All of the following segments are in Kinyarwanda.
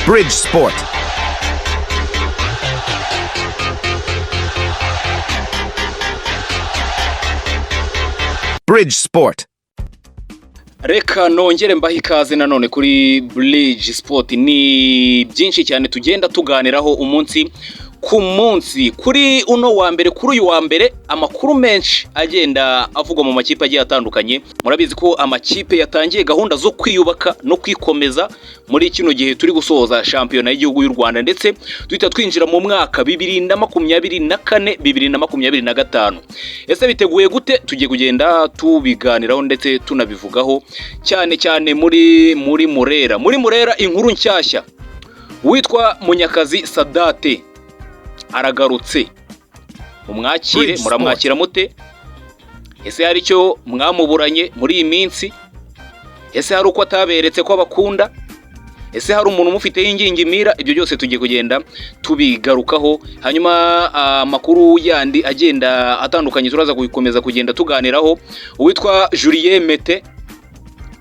Bridge Sport. Bridge Sport. Reka nongere mbahe ikaze nanone kuri Bridge Sport. Ni byinshi cyane tugenda tuganiraho umunsi ku munsi. Kuri uno wa mbere, kuri uyu wa mbere, amakuru menshi agenda avugwa mu makipe agiye atandukanye. Murabizi ko amakipe yatangiye gahunda zo kwiyubaka no kwikomeza muri kino gihe turi gusoza shampiyona y'igihugu y'u Rwanda, ndetse duhita twinjira mu mwaka 2024, 2025. Ese biteguye gute? Tugiye kugenda tubiganiraho ndetse tunabivugaho cyane cyane muri Murera. Muri Murera, inkuru nshyashya: witwa Munyakazi Sadate aragarutse. Umwakire. Bridge. Muramwakira mute? Ese hari icyo mwamuburanye muri iyi minsi? Ese hari uko ataberetse ko abakunda? Ese hari umuntu umufiteho ingingimira? Ibyo byose tugiye kugenda tubigarukaho. Hanyuma amakuru yandi agenda atandukanye turaza gukomeza kugenda tuganiraho. Uwitwa Julien Mete,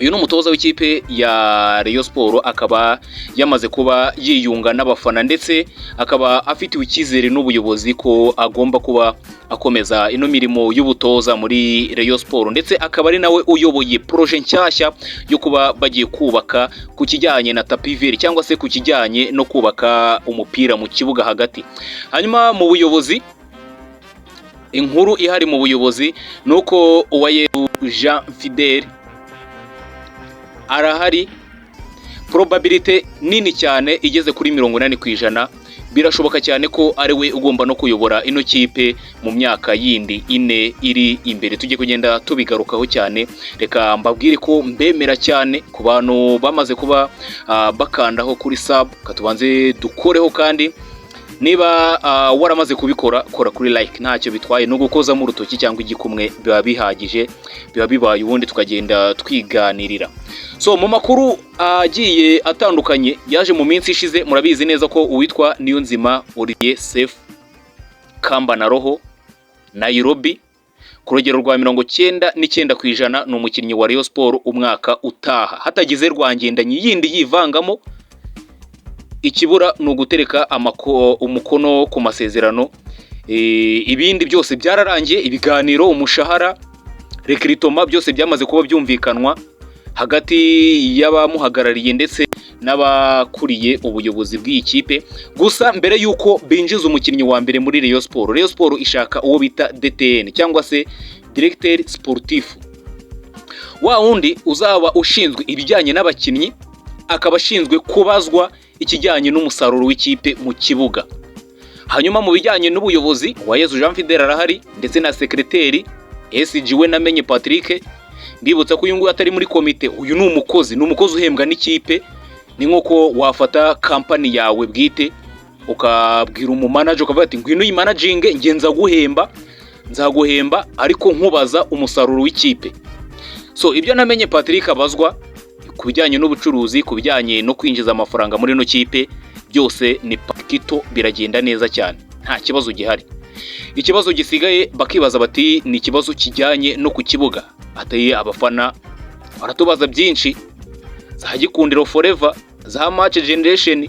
uyu ni umutoza w'ikipe ya Rayon Sport, akaba yamaze kuba yiyunga n'abafana, ndetse akaba afitiwe icyizere n'ubuyobozi ko agomba kuba akomeza ino mirimo y'ubutoza muri Rayon Sport, ndetse akaba ari nawe uyoboye projet nshyashya yo kuba bagiye kubaka ku kijyanye na tapis vert, cyangwa se ku kijyanye no kubaka umupira mu kibuga hagati. Hanyuma mu buyobozi, inkuru ihari mu buyobozi ni uko Uwayezu Jean Fidel arahari, probabilité nini cyane igeze kuri 80%. Birashoboka cyane ko ari we ugomba no kuyobora ino kipe mu myaka yindi 4 iri imbere. Tujye kugenda tubigarukaho cyane. Reka mbabwire ko mbemera cyane ku bantu bamaze kuba bakandaho kuri sub, katubanze dukoreho. Kandi niba waramaze kubikora, kora kuri like, ntacyo bitwaye, no gukozamo urutoki cyangwa igikumwe biba bihagije, biba bibaye, ubundi tukagenda twiganirira. So mu makuru agiye atandukanye yaje mu minsi ishize, murabizi neza ko uwitwa Niyonzima Olivier Sefu Kamba na Roho Nairobi, ku rugero rwa 99%, ni umukinnyi wa Rayon Sport umwaka utaha, hatagize rwangendanyi yindi yivangamo. Ikibura ni ugutereka umukono ku masezerano. Ibindi byose byararangiye: ibiganiro, umushahara, recrutement, byose byamaze kuba byumvikanwa hagati y'abamuhagarariye ndetse n'abakuriye ubuyobozi bw'iyi kipe. Gusa mbere y'uko binjiza umukinnyi wa mbere muri Rayon Sport, Rayon Sport ishaka uwo bita DTN, cyangwa se directeur sportif, wa wundi uzaba ushinzwe ibijyanye n'abakinnyi, akaba ashinzwe kubazwa ikijyanye n'umusaruro w'ikipe mu kibuga. Hanyuma mu bijyanye n'ubuyobozi, Uwayezu Jean Fidel arahari, ndetse na secrétaire SG we Namenye Patrick. Mbibutsa ko uyu nguyu atari muri komite, uyu ni umukozi, ni umukozi uhembwa n'ikipe. Ni nk'uko wafata kampani yawe bwite, ukabwira umumanager, ukavuga ati: "Ngwino uyimanaginge, nge nzaguhemba, nzaguhemba ariko nkubaza umusaruro w'ikipe." So ibyo Namenye Patrick abazwa ku bijyanye n'ubucuruzi, ku bijyanye no kwinjiza amafaranga muri ino kipe, byose ni pakito, biragenda neza cyane, nta kibazo gihari. Ikibazo gisigaye bakibaza bati ni ikibazo kijyanye no ku kibuga. Ateye abafana baratubaza byinshi, za Gikundiro Forever, za Match Generation,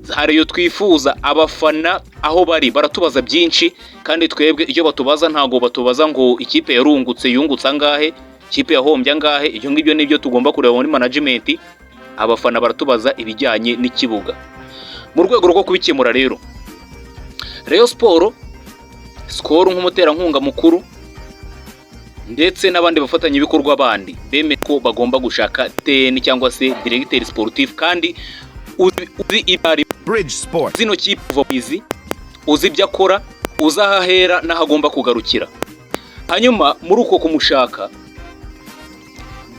za Rayon twifuza. Abafana aho bari baratubaza byinshi, kandi twebwe icyo batubaza, ntabwo batubaza ngo ikipe yarungutse, yungutse angahe, ikipe yahombye angahe. Ibyo ngibyo nibyo tugomba kureba muri management. Abafana baratubaza ibijyanye n'ikibuga. Mu rwego rwo kubikemura rero, Rayon Sport, Skol nk'umuterankunga mukuru ndetse n'abandi bafatanyabikorwa bandi, bemeye ko bagomba gushaka DTN cyangwa se directeur sportif, kandi uzi ibyo ari Bridge Sport. zino kipe kuva mu izi, uzi ibyo akora, uzi aho ahera n'aho agomba kugarukira. Hanyuma muri uko kumushaka,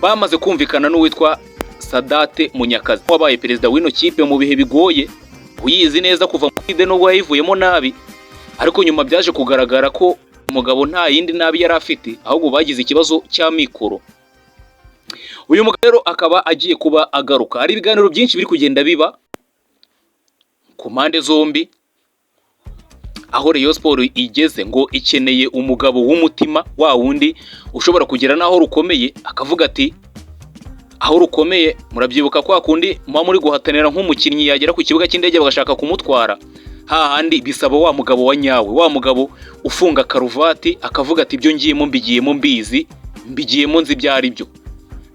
bamaze kumvikana n'uwitwa Sadate Munyakazi, wabaye perezida w'ino kipe mu bihe bigoye, uyizi neza kuva muri de, nubwo yayivuyemo nabi, ariko nyuma byaje kugaragara ko umugabo nta yindi nabi yari afite, ahubwo bagize ikibazo cy'amikoro. Uyu mugabo rero akaba agiye kuba agaruka. Hari ibiganiro byinshi biri kugenda biba ku mpande zombi. Aho Rayon Sport igeze, ngo ikeneye umugabo w'umutima, wa wundi ushobora kugera n'aho rukomeye akavuga ati: Aho rukomeye, murabyibuka kwa kundi muba muri guhatanira nk'umukinnyi, yagera ku kibuga cy'indege bagashaka kumutwara, hahandi bisaba wa mugabo wa nyawe, wa mugabo ufunga karuvati akavuga ati: "Ibyo ngiyemo mbigiyemo mbizi, mbigiyemo nzi ibyo ari byo."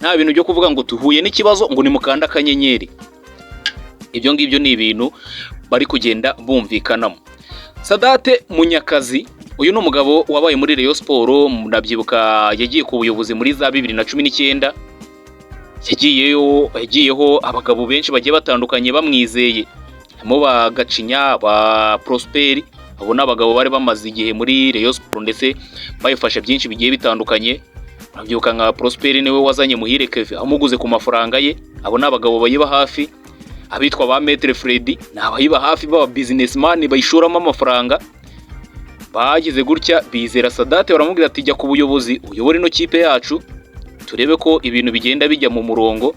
Nta bintu byo kuvuga ngo tuhuye n'ikibazo ngo nimukande akanyenyeri. Ibyo ngibyo ni ibintu bari kugenda bumvikanamo. Sadate Munyakazi, uyu ni umugabo wabaye muri Rayon Sport. Murabyibuka yagiye ku buyobozi muri za 2019. Yagiyeyo, yagiyeho abagabo benshi bagiye batandukanye bamwizeye, harimo ba Gacinya, ba Prosperi. Abo ni abagabo bari bamaze igihe muri Rayon Sport ndetse bayifasha byinshi bigiye bitandukanye. Murabyibuka nka Prosperi niwe wazanye Muhire Kevin amuguze ku mafaranga ye. Abo ni abagabo bayiba hafi. Abitwa ba Maître Freddy ni abayiba hafi baba businessman bayishoramo amafaranga. Bagize gutya bizera Sadate, baramubwira ati: "Jya ku buyobozi uyobore ino kipe yacu, turebe ko ibintu bigenda bijya mu murongo."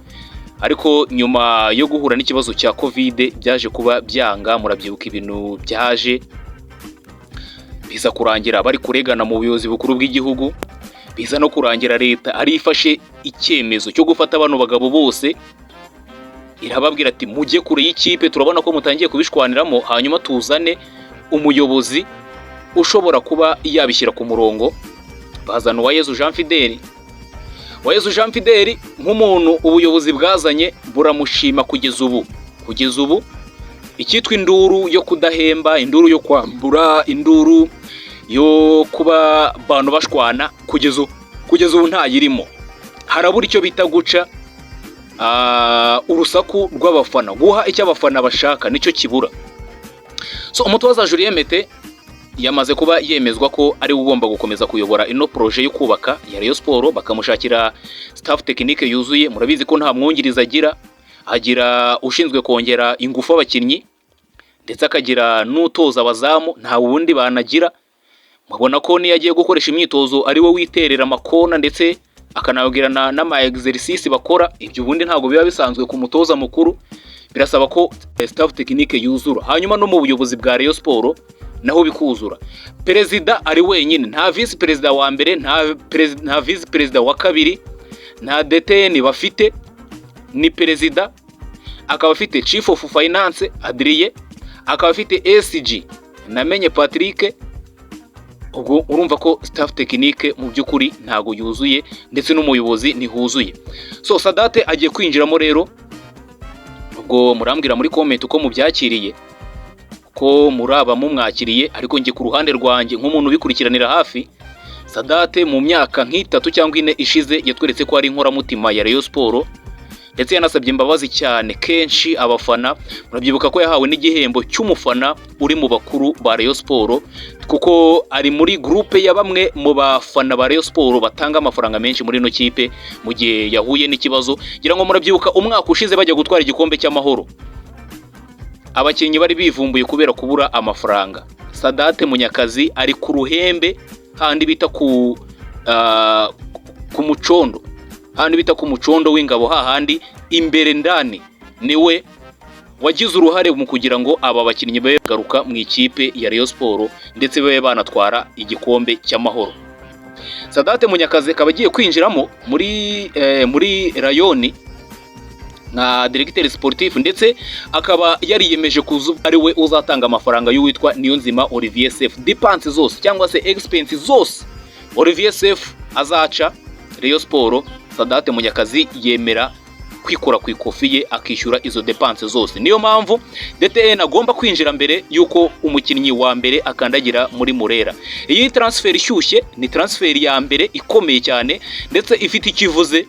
Ariko nyuma yo guhura n'ikibazo cya Covid byaje kuba byanga. Murabyibuka ibintu byaje biza kurangira bari kuregana mu buyobozi bukuru bw'igihugu, biza no kurangira leta ari ifashe icyemezo cyo gufata bano bagabo bose, irababwira ati: "Mujye kure y'ikipe, turabona ko mutangiye kubishwaniramo, hanyuma tuzane umuyobozi ushobora kuba yabishyira ku murongo." Bazana Uwayezu Jean Fideli. Uwayezu Jean Fideli nk'umuntu ubuyobozi bwazanye buramushima. Kugeza ubu icyitwa induru yo kudahemba, induru yo kwambura, induru yo kuba abantu bashwana, kugeza ubu ntayirimo. Harabura icyo bita guca urusaku rw'abafana, guha icyo abafana bashaka, nicyo kibura. So umutoza Julien Mete yamaze kuba yemezwa ko ari we ugomba gukomeza kuyobora ino projet yo kubaka ya Rayon Sport, bakamushakira staff technique yuzuye. Murabizi ko nta mwungiriza agira, agira ushinzwe kongera ingufu abakinnyi ndetse akagira n'utoza abazamu, nta wundi banagira. Mubona ko niyo agiye gukoresha imyitozo ari we witerera amakona ndetse akanababwira n'ama exercice bakora. Ibyo ubundi ntabwo biba bisanzwe ku mutoza mukuru. Birasaba ko staff technique yuzura, hanyuma no mu buyobozi bwa Rayon Sport naho bikuzura. Perezida ari wenyine, nta visi perezida wa mbere, nta visi perezida wa kabiri, nta DTN bafite. Ni perezida, akaba afite chief of finance Adrien, akaba afite SG Namenye Patrick. Ubwo urumva ko staff technique mu by'ukuri ntago yuzuye, ndetse n'umuyobozi ntihuzuye. So Sadate agiye kwinjiramo rero. Ubwo murambwira muri comment uko mubyakiriye, ko muraba mumwakiriye. Ariko njye ku ruhande rwanjye nk'umuntu ubikurikiranira hafi, Sadate mu myaka nk'itatu cyangwa 4 ishize yatweretse ko ari inkoramutima ya Rayon Sport, ndetse yanasabye imbabazi cyane kenshi abafana. Murabyibuka ko yahawe n'igihembo cy'umufana uri mu bakuru ba Rayon Sport, kuko ari muri groupe ya bamwe mu bafana ba Rayon Sport batanga amafaranga menshi muri ino kipe mu gihe yahuye n'ikibazo. Ngira ngo murabyibuka umwaka ushize bajya gutwara igikombe cy'amahoro, abakinnyi bari bivumbuye kubera kubura amafaranga. Sadate Munyakazi ari ku ruhembe, handi bita ku mucondo, handi bita ku mucondo w'ingabo, hahandi imbere ndani, niwe wagize uruhare mu kugira ngo aba bakinnyi babe bagaruka mu ikipe ya Rayon Sport ndetse babe banatwara igikombe cy'amahoro. Sadate Munyakazi akaba agiye kwinjiramo muri Rayon nka directeur sportif, ndetse akaba yariyemeje kuza ari we uzatanga amafaranga y'uwitwa Niyonzima Olivier Sefu. Dépenses zose cyangwa se expenses zose Olivier Sefu azaca Rayon Sport, Sadate Munyakazi yemera kwikora ku ikofi ye akishyura izo dépenses zose. Niyo mpamvu DTN agomba kwinjira mbere y'uko umukinnyi wa mbere akandagira muri Murera. Iyi transfer ishyushye ni transfer ya mbere ikomeye cyane ndetse ifite icyo ivuze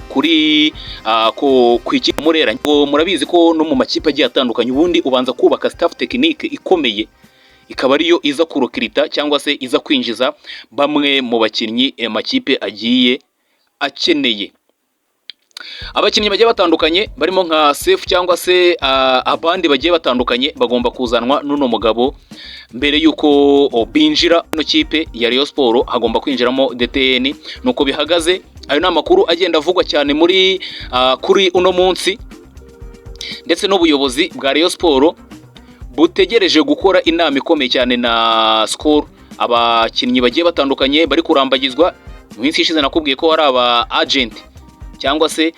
kuri ku ikipe Murera. Ngo murabizi ko no mu makipe agiye atandukanye ubundi ubanza kubaka staff technique ikomeye, ikaba ariyo iza kurecruita cyangwa se iza kwinjiza bamwe mu bakinnyi amakipe agiye akeneye. Abakinnyi bagiye batandukanye barimo nka Sefu cyangwa se abandi bagiye batandukanye bagomba kuzanwa n'uno mugabo mbere y'uko binjira ino kipe ya Rayon Sport, hagomba kwinjiramo DTN. Nuko bihagaze. Ayo ni amakuru agenda avugwa cyane muri kuri uno munsi, ndetse n'ubuyobozi bwa Rayon Sport butegereje gukora inama ikomeye cyane na Skol. Abakinnyi bagiye batandukanye bari kurambagizwa. Mu minsi ishize nakubwiye ko hari aba agent cyangwa se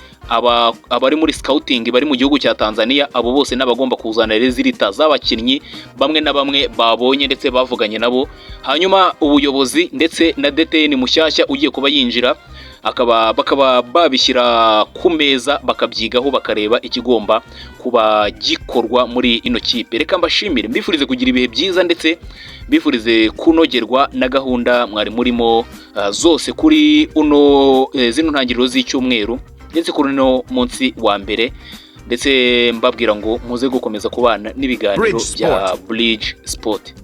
abari muri scouting bari mu gihugu cya Tanzania. Abo bose n'abagomba kuzana résultats z'abakinnyi bamwe na bamwe babonye ndetse bavuganye nabo. Hanyuma ubuyobozi ndetse na DTN mushyashya ugiye kuba yinjira bakaba babishyira ku meza, bakabyigaho, bakareba ikigomba kuba gikorwa muri ino kipe. Reka mbashimire, mbifurize kugira ibihe byiza, ndetse mbifurize kunogerwa na gahunda mwari murimo zose kuri uno zino ntangiriro z'icyumweru, ndetse kuri uno munsi wa mbere, ndetse mbabwira ngo muze gukomeza kubana n'ibiganiro Bridge bya Sport. Bridge Sport.